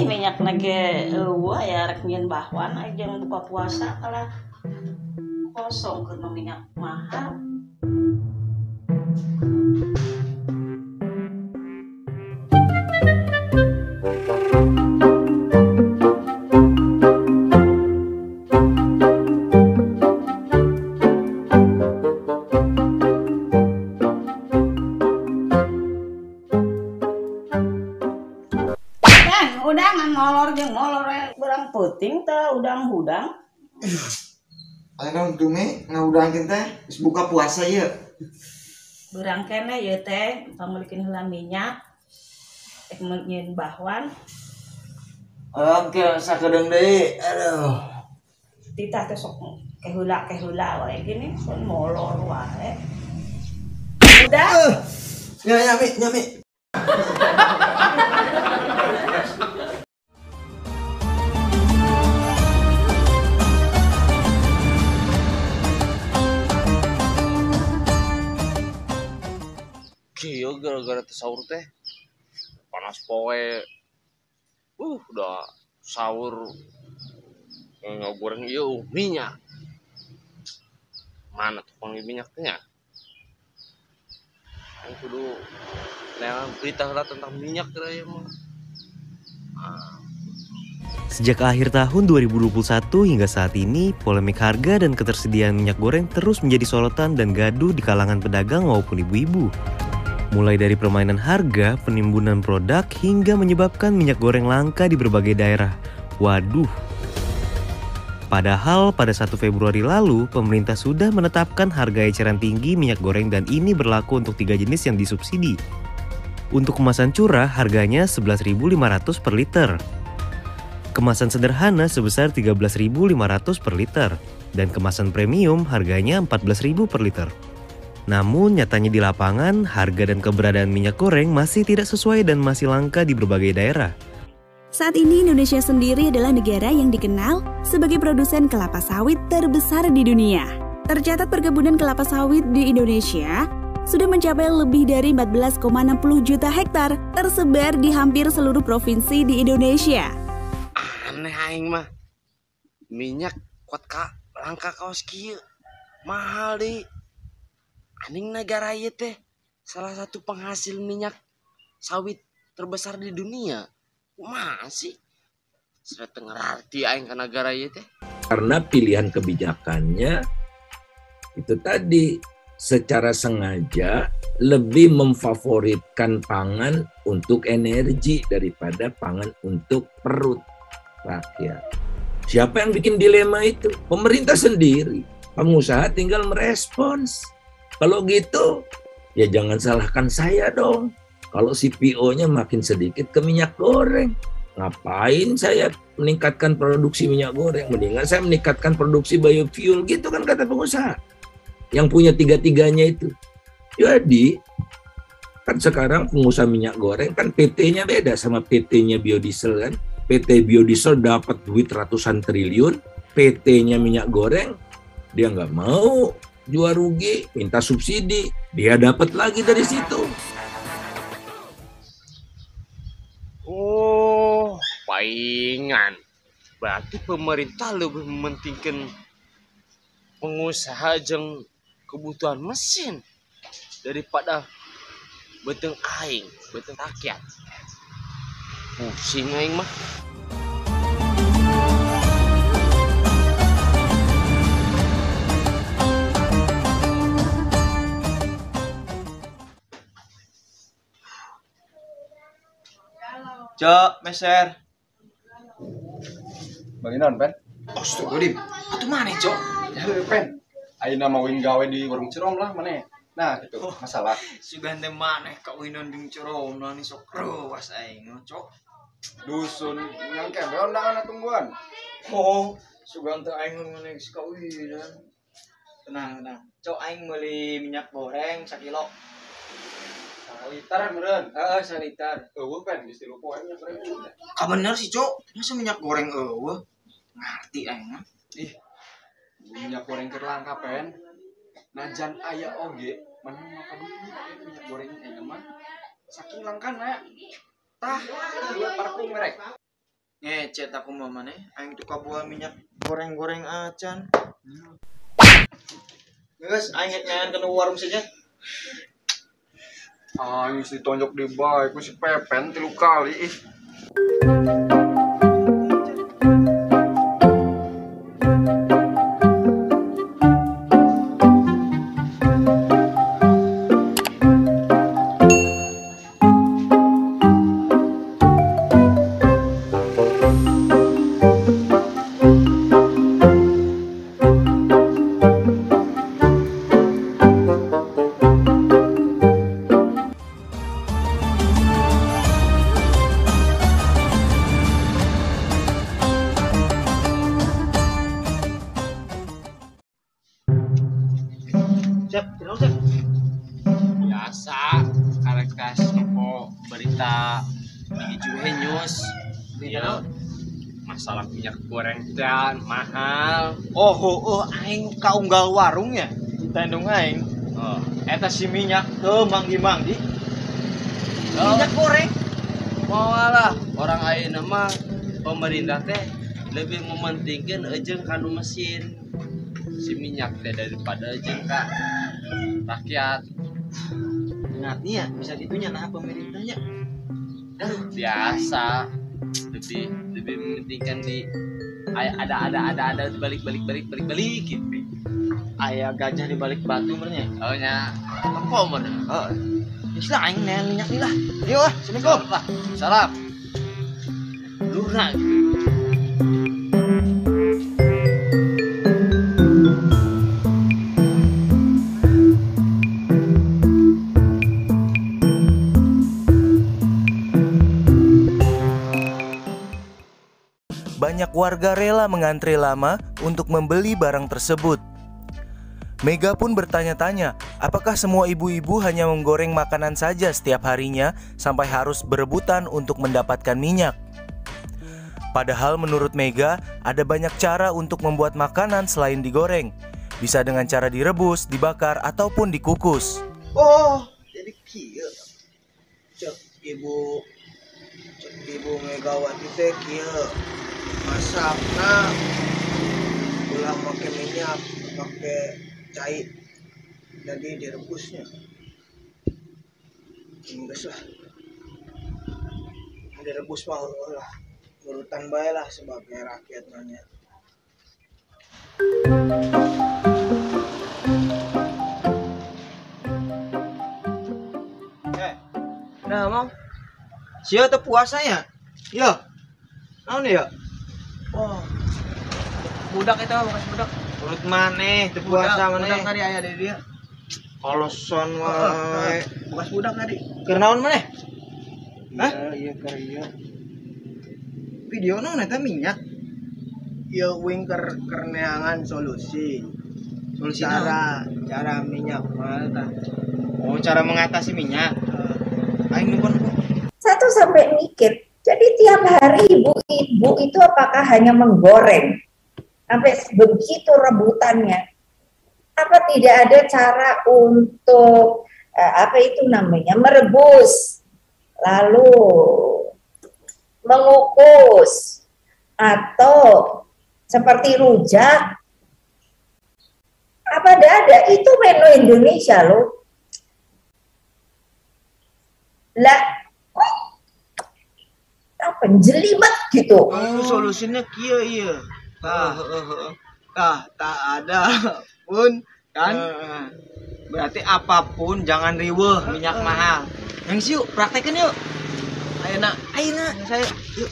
Minyak nage eueuh ya rek nyieun bahwan jeung buka puasa kalah kosong keur minyak mahal. Udangan molor jeung molor berang peuting teh udang-hudang. Aya naon tuh me ngaudangkeun teh geus buka puasa ieu. Beurang keneh ieu teh pangmeulikeun heula minyak rek nyieun bahwan. Oke, sakedeung deui. Aduh. Titah teh sok keheula-keheula wae gini son molor wae. Udah. Ya ya mi, ya mi. Kieu gara-gara teu sahur teh panas poe. Udah sahur ngagoreng ieu minyak. Mana tukang minyaknya? Yang kudu neangan berita heula tentang minyak teh mah. Sejak akhir tahun 2021 hingga saat ini, polemik harga dan ketersediaan minyak goreng terus menjadi sorotan dan gaduh di kalangan pedagang maupun ibu-ibu. Mulai dari permainan harga, penimbunan produk, hingga menyebabkan minyak goreng langka di berbagai daerah. Waduh! Padahal pada 1 Februari lalu, pemerintah sudah menetapkan harga eceran tinggi minyak goreng dan ini berlaku untuk 3 jenis yang disubsidi. Untuk kemasan curah, harganya Rp11.500 per liter. Kemasan sederhana sebesar Rp13.500 per liter. Dan kemasan premium harganya Rp14.000 per liter. Namun nyatanya di lapangan, harga dan keberadaan minyak goreng masih tidak sesuai dan masih langka di berbagai daerah. Saat ini Indonesia sendiri adalah negara yang dikenal sebagai produsen kelapa sawit terbesar di dunia. Tercatat perkebunan kelapa sawit di Indonesia sudah mencapai lebih dari 14,60 juta hektar, tersebar di hampir seluruh provinsi di Indonesia. Aneh aing mah, minyak kuat ka langka kaos kieu, mahal di. Aning negara ieu teh salah satu penghasil minyak sawit terbesar di dunia. Kumaha sih? Saya teu ngarti aing ka negara ieu teh. Karena pilihan kebijakannya itu tadi secara sengaja lebih memfavoritkan pangan untuk energi daripada pangan untuk perut rakyat. Siapa yang bikin dilema itu? Pemerintah sendiri. Pengusaha tinggal merespons. Kalau gitu, ya jangan salahkan saya dong. Kalau CPO-nya makin sedikit ke minyak goreng. Ngapain saya meningkatkan produksi minyak goreng? Mendingan saya meningkatkan produksi biofuel. Gitu kan kata pengusaha. Yang punya tiga-tiganya itu. Jadi, kan sekarang pengusaha minyak goreng kan PT-nya beda sama PT-nya biodiesel kan. PT biodiesel dapat duit ratusan triliun. PT-nya minyak goreng, dia nggak mau jual rugi, minta subsidi, dia dapat lagi dari situ. Oh, paingan. Berarti pemerintah lebih mementingkan pengusaha jeung kebutuhan mesin daripada beuteung aing, beuteung rakyat. Pusing aing mah. Cok, meser. Bagi naon, Pen? Astagfirullahaladzim. Atuh maneh, Cok? Ya, Pen. Ayeuna mah wing gawe di warung Cirom lah maneh. Nah, gitu. Masalah. Sugan teh maneh kawinan jeung Cirom lah sok ruas aing, Cok. Dusun yang kembe undangan tungguan. Oh, sugan teh aing maneh geus kawinan. Tenang, tenang. Cok, aing meuli minyak goreng sakilo. Saliter meureun. Heeh, saliter. Eueuh kan geus 3 poe minyak goreng. Ka bener sih, Cok. Masa minyak goreng eueuh? Ngarti aing mah. Ih. Minyak goreng keur langka, Pen. Najan aya oge, mana maka duit minyak goreng aing mah. Saking langkana. Tah, dua parfum merek. Ngecet aku mah maneh, aing tuh kabual minyak goreng-goreng acan. Geus aing rek nyayan kana warung saja. Aing geus ditonjok di bae ku si Pepen 3 kali ih. Biasa karek toko berita di Juhe News ya, masalah minyak goreng dan mahal. Oh, aing kaunggal warungnya di tandung aing. Oh. Eta si minyak teu manggi-manggi. Oh. Minyak goreng. Moal orang ayeuna mah pemerintah teh lebih mementingkan eujeung kanu mesin si minyak teh daripada jeung ka rakyat. Nah, ya bisa gitunya nah pemerintahnya. Biasa lebih mementingkan di ada balik gitu. Aya gajah di balik batu merenya. Oh nya. Tempo meureun. Heeh. Geus lah aing nean minyak lah. Ayo ah, Assalamualaikum. Lah, salam. Lurna gitu. Banyak warga rela mengantri lama untuk membeli barang tersebut. Mega pun bertanya-tanya, apakah semua ibu-ibu hanya menggoreng makanan saja setiap harinya sampai harus berebutan untuk mendapatkan minyak? Padahal menurut Mega, ada banyak cara untuk membuat makanan selain digoreng. Bisa dengan cara direbus, dibakar, ataupun dikukus. Oh, jadi kieu. Cek ibu Megawati teh kieu. Masakna ulah make minyak, make cai, jadi direbusnya. Geus lah, direbus mah lah, urutan bae lah sebagai rakyat nanya. Nah, mau sia teu puasa nya? Iya. Naon ya? Oh. Budak itu bukan budak. Urut maneh teu puasa maneh. Budak tadi aya di dia. Koloson wae. Bekas budak tadi. Keur naon maneh? Hah? Iya, keur ieu. Video naon eta minyak? Ieu uing keur neangan solusi. Solusi cara minyak mahal tah. Oh, cara mengatasi minyak. Aing numpang. Satu sampai mikir. Jadi tiap hari ibu-ibu itu apakah hanya menggoreng? Sampai begitu rebutannya. Apa tidak ada cara untuk apa itu namanya merebus, lalu mengukus, atau seperti rujak? Apa tidak ada? Itu menu Indonesia loh. Lah, apa jelimet gitu. Oh, solusinya kieu ieu. Tah, tah ada pun kan. Berarti apapun jangan riweuh minyak mahal. Yang yuk praktekin yuk. Ayo nak, saya yuk.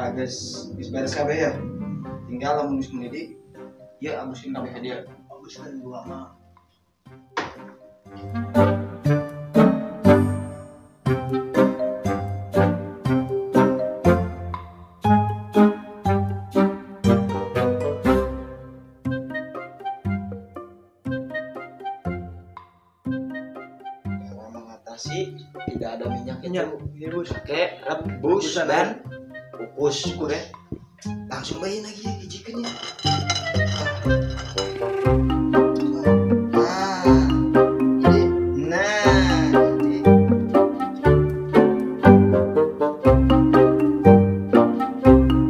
Ya geus geus beres kabeh ya. Tinggal lamun geus mendidih, ieu aguskeun kabeh ka dieu. Aguskeun dua mah. Cara mengatasi tidak ada minyak itu Rebus. Pakai rebus dan kukus. Ya. Langsung bayi lagi ya hijikeun ya. Nah, ini.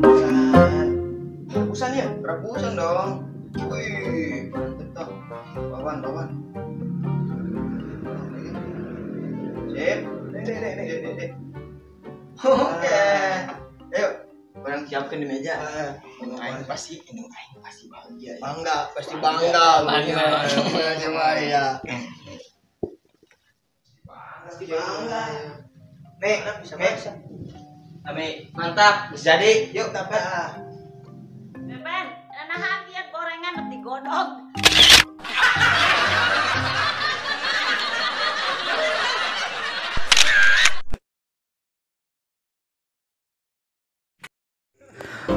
Nah, rebusan ya? Rebusan dong. Wih, mantep toh. Bawan, bawan. Sip. Nih. Oke. Ayo, orang siapkan di meja. Indung aing pasti bahagia. Bangga, pasti bangga. Bangga. Coba ya. Pasti bangga. Nih, bisa. Ame, mantap, bisa jadi. Yuk, dapat. Beben, nahan dia gorengan digodog.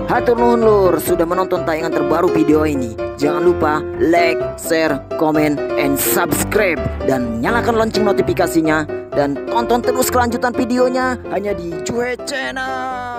Hatur nuhun lur sudah menonton tayangan terbaru video ini. Jangan lupa like, share, comment, and subscribe. Dan nyalakan lonceng notifikasinya. Dan tonton terus kelanjutan videonya hanya di Juhe Channel.